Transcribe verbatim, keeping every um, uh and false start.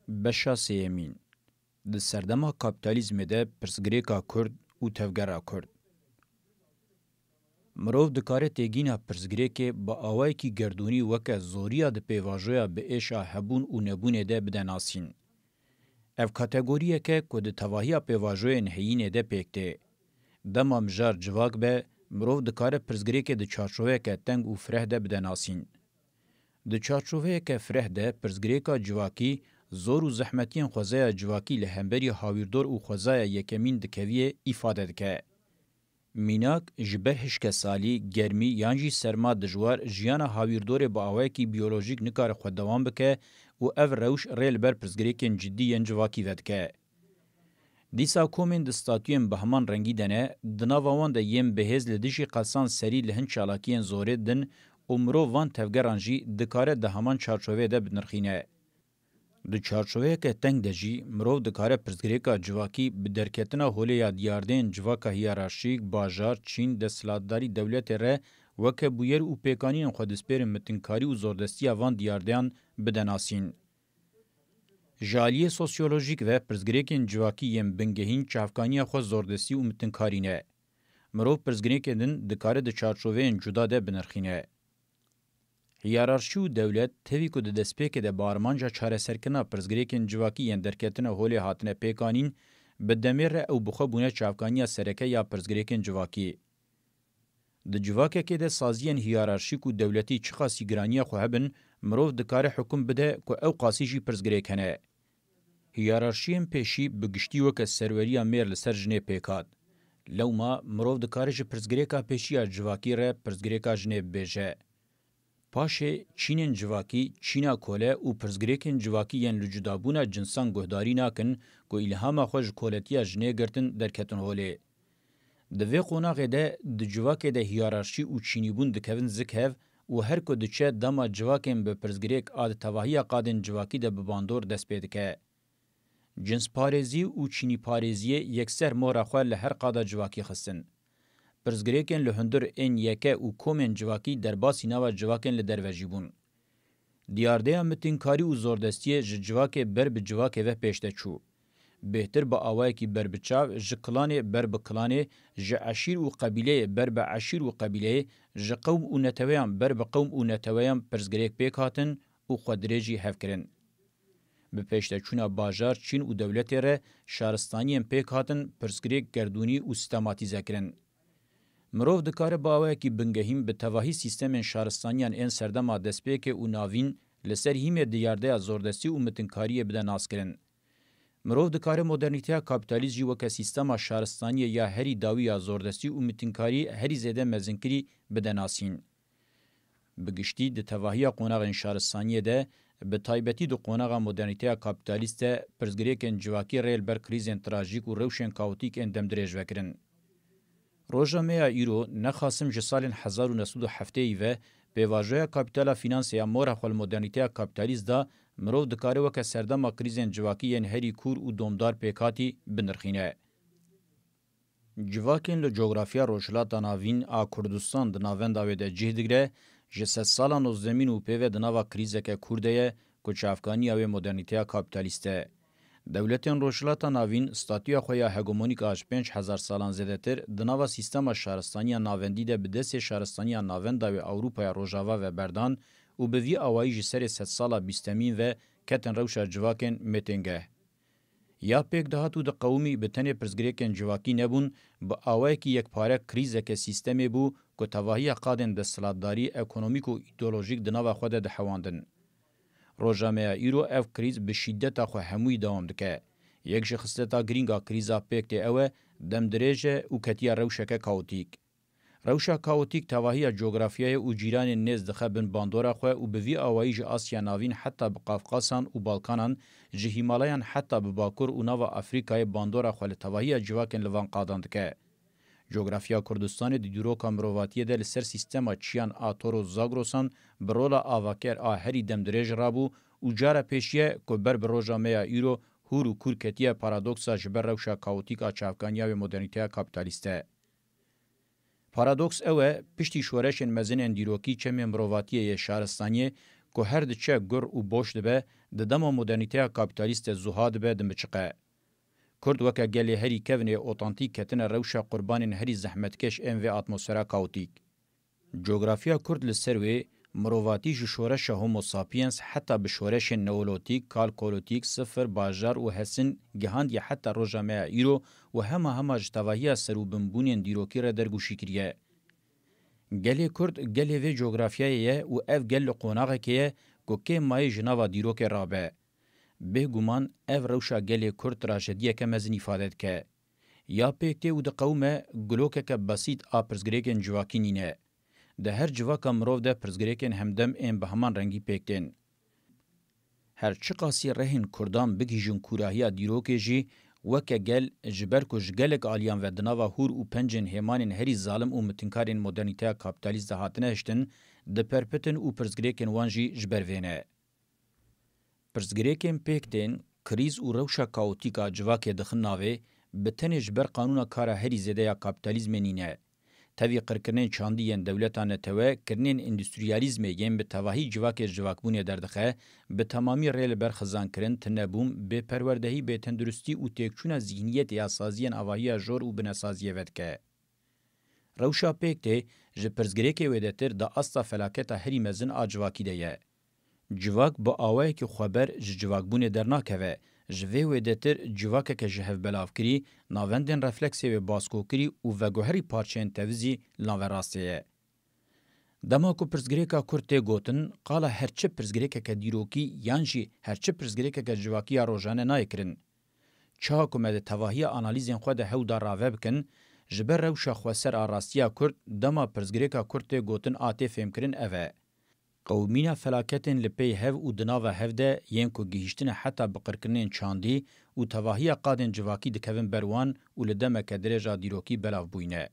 Beşa sêyemîn. Di serdema kapîtalîzmê de pirsgirêka Kurd û tevgera Kurd. Mirov dikare têgîna pirsgirêkê bi awayekî gerdûnî weke zoriya di pêvajoya bi êşa hebûn û nebûnê de bide nasîn. Ev kategoriyeke ku di tevahiya pêvajoyên heyînê de pêk tê. Dema mijar civak be, mirov dikare pirsgirêkê di çarçoveyeke teng û fireh de bide nasîn. Di çarçoveyeke fireh de pirsgirêka civakî zor û zehmetiyên xwezaya civakî li hemberî hawîrdor û xwezaya yekemîn dikeviyê îfade dike. Mînak, ji ber hişkesalî, germî yan jî serma dijwar jiyana hawîrdorê bi awayekî biyolojîk nikare xwedewam bike û ev rewş rê li ber pirsgirêkên cidî yên civakî vedike. Dîsa komên di statûyên bi heman rengî de ne, di nava wan de yên bihêz li dijî qelsan serî li hin çalakiyên zorê din û mirov van tevgeran jî dikare di heman çarçoveyê de binirxîne. Di çarçoveyeke teng de jî mirov dikare pirsgirêka civakî bi derketina holê ya diyardeyên civaka hiyerarşîk, bajar, çîn, desthilatdarî dewletê re weke bûyer û pêkanînên xwedispêrin mitinkarî û zordestiya van diyardeyan bide nasîn. Ji aliyê sosyolojîk ve pirsgirêkên civakî yên bingehîn çavkaniya xwe zordestî û mitinkarî ne. Mirov pirsgirêkên din dikare di çarçoveyên cuda de binirxîne. Hiyerarşî û dewlet tevî ku di destpêkê de bi armanca çareserkirina pirsgirêkên civakî yên derketina holê hatine pêkanîn, bi demê re ew bi xwe bûne çavkaniya sereke ya pirsgirêkên civakî. Di civakekê de saziyên hiyerarşîk û dewletî çiqasî giraniya xwe hebin, mirov dikare hukum bide ku ew qasî jî pirsgirêk hene. Hiyerarşiyên pêşî bi giştî weke serweriya mêr li ser jinê pêk hat. Lewma mirov dikare ji pirsgirêka pêşî ya civakî re pirsgirêka jinê bibêje. Paşê çînên civakî, çîna kole û pirsgirêkên civakî yên li cudabûna cinsan guhdarî nakin ku îlhama xwe ji koletiya jinê girtin derketin holê. Di vê qonaxê de di civakê de hiyerarşî û çînîbûn dikevin zikhev û her ku diçe dema civakên bi pirsgirêk a di tevahiya qadên civakî de bi bandor dest pê dike. Cinsparêzî û çînîparêziyê yekser mora xwe li her qada civakî xistin. Pirsgirêkên li hundir ên yeke û komên civakî derbasî nava civakên li derve jî bûn. Diyardeya mitinkarî û zordestiyê ji civakê ber bi civakê ve pêş de çû. Bêhtir bi awayekî berbiçav ji kilanê ber bi kilanê, ji eşîr û qebîleyê ber bi eşîr û qebîleyê, ji qewm û neteweyan ber bi qewm û neteweyan pirsgirêk pêk hatin û xwe dirêjî hev kirin. Bi pêşdeçûna bajar, çîn û dewletê re şaristaniyên pêk hatin pirsgirêk gerdûnî û sîstematîze kirin. Mirov dikare bi awayekî bingehîn bi tevahî sîstemên şaristaniyan ên serdema destpêkê û navîn li ser hîmê diyardeya zordestî û mitinkariyê bide naskirin. Mirov dikare modernîteya kapîtalîst jî weke sîstema şaristaniyê ya herî dawî ya zordestî û mitinkarî herî zêde mezinkirî bide nasîn. Bi giştî di tevahiya qonaxên şaristaniyê de, bi taybetî di qonaxa modernîteya kapîtalîst de, pirsgirêkên civakî rê li ber krîzên trajîk û rewşên kaotîk ên demdirêj vekirin. Roja me ya îro, nexasim ji salên hezar û neh sed û heftê ve, pêvajoya kapîtala fînansê ya mora xwe li modernîteya kapîtalîst da, mirov dikare weke serdema krîzên civakî yên herî kûr û domdar pêkhatî binirxîne. Civakên li cografiya Rojhilata Navîn a Kurdistan di navenda wê de cih digire, ji sedsala nozdemîn û pê ve di nava krîzeke kûr de ye ku çavkaniya wê modernîteya kapîtalîst e. Dewletên Rojhilata Navîn statûya xwe ya hegemonîk a ji pênc hezar salan zêdetir di nava sîstema şaristaniya navendî de bi destê şaristaniya navenda wê Ewropaya Rojava ve berdan û bi vî awayî ji serê sedsala bîstemîn ve ketin rewşa civakên mêtêngeh. Ya pêk dihat û diqewimî bi tenê pirsgirêkên civakî nebûn, bi awayekî yekpare krîzeke sîstemê bû ku tevahiya qadên desthilatdarî, ekonomîk û îdeolojîk di nava xwe de dihewandin. Roja me ya îro ev krîz bi şîdeta xwe hemûyî dewam dike. Yek ji xisleta girîng a krîza pêk tê ew e, demdirêj e û ketiya rewşeke kaotîk. Rewşa kaotîk tevahiya cografyayê û cîranên nêz dixe bin bandora xwe û bi vî awayî ji Asya Navîn heta bi Qafqasan û Balkanan, ji Hîmalayan heta bi Bakur û nava Afrîkayê bandora xwe li tevahiya civakên li van qadan dike. Cografya Kurdistanê di dîroka mirovatiyê de li ser sîstema çiyan a Toro Zagrosan bi rola avaker a herî demdirêj rabû û cara pêşiye ku ber bi roja me ya îro hûr û kûr ketiye paradoksa ji ber rewşa kaotîk a çavkaniya wê modernîteya kapîtalîst e. Paradoks ew e, piştî şoreşên mezin ên dîrokî çemê mirovatiyê yê şaristaniyê ku her diçe gur û boş dibe, di dema modernîteya kapîtalîst de zuha dibe, dimiçiqe. Kurd weke gelê herî kevn ê otantîk ketine rewşa qurbanên herî zehmetkeş ên vê atmosfera kaotîk. Coğrafya Kurd li ser wê, mirovatî ji şoreşa Homo sapiens heta bi şoreşên neolotîk, kalkolotîk, sifir, bajar û hesin gihandiye heta roja me ya îro û hema hema ji tevahiya serûbinbûnên dîrokî re dergûşî kiriye. Gelê Kurd gelê vê coğrafyayê ye û ev gel li qonaxekê ye ku kêm mayî ji nava dîrokê rabe. Bêguman ev rewşa gelê Kurd trajediyeke mezin îfade dike. Ya pêk tê û diqewime gulokeke besît a pirsgirêkên civakî nîne. Di her civaka mirov de pirsgirêkên hemdem ên bi heman rengî pêk tên. Her çiqasî rehên Kurdan bigihîjin kûrahiya dîrokê jî, weke gel, ji ber ku ji gelek aliyan ve di nava hûr û pencên hêmanên herî zalim û mitinkarên modernîteya kapîtalîst de hatine hiştin, diperpitin û pirsgirêkên wan jî ji ber vê ne. Pirsgirêkên pêk tên, krîz û rewşa kaotîk a civakê dixin navê, bi tenê ji ber qanûna kara herî zêde ya kapîtalîzmê nîne. Tevî qirkirinên çandî yên dewleta netewe, kirinên îndustriyalîzmê yên bi tevahî civakê ji civakbûnê derdixe, bi temamî rê li ber xizankirin, tinebûn, bêperwerdehî, bêtenduristî û têkçûna zîhniyetê ya saziyên avahiya jor û binesaziyê vedike. Rewşa pêk tê ji pirsgirêkê wêdetir di asta felaketa herî mezin a civakî de ye. Civak bi awayekî xweber ji civakbûnê dernakeve, ji vê wêdetir civakeke ji hev belavkirî, navendên refleksê wê baskokirî û veguherî parçeyên tevizî li naverastê ye. Dema ku pirsgirêka Kurd tê gotin, qala her çi pirsgirêkeke dîrokî yan jî her çi pirsgirêkeke civakî ya rojane nayê kirin. Çawa ku me di tevahiya analîzên xwe de hew da rave bikin, ji ber rewşa xweser a rastiya Kurd, dema pirsgirêka Kurd tê gotin a tê fêmkirin ev e. Qewimîna felaketên li pey hev û di nava hev de yên ku gihîştine heta biqirkirinên çandî û tevahiya qadên civakî dikevin ber wan û li demeke dirêj a dîrokî belav bûyne.